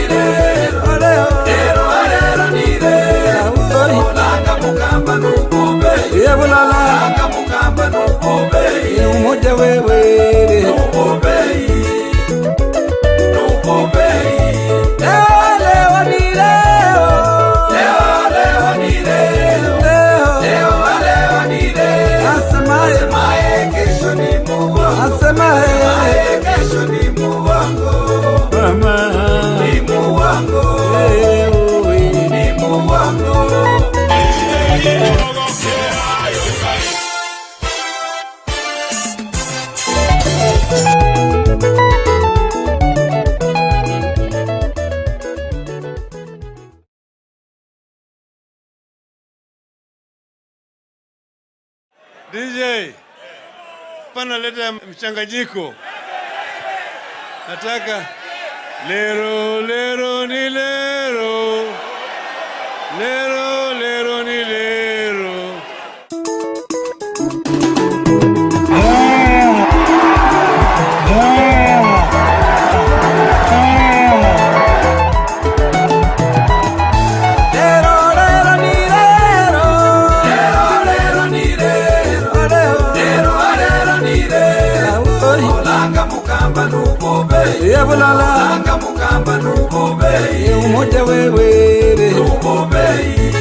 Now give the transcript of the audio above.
lero, lero lero ni lero. Olanga mukamba nukubeyi, olanga mukamba nukubeyi, umoja wewe nukubeyi, nukubeyi. Leo ni leo, Leo leo ni leo, leo leo leo ni leo. Asemaye, Asemaye kesho ni muongo, asemaye asemaye kesho ni muongo, mama ni muongo, ni muongo. DJ, pana leta mchanganyiko. Nataka lero lero ni lero, lero lero ni lero. Lero lero ni lero, Lero lero ni lero, lero lero ni lero. Olanga mukamba nukubeyi, Yabulala olanga mukamba nukubeyi, umoja wewe nukubeyi.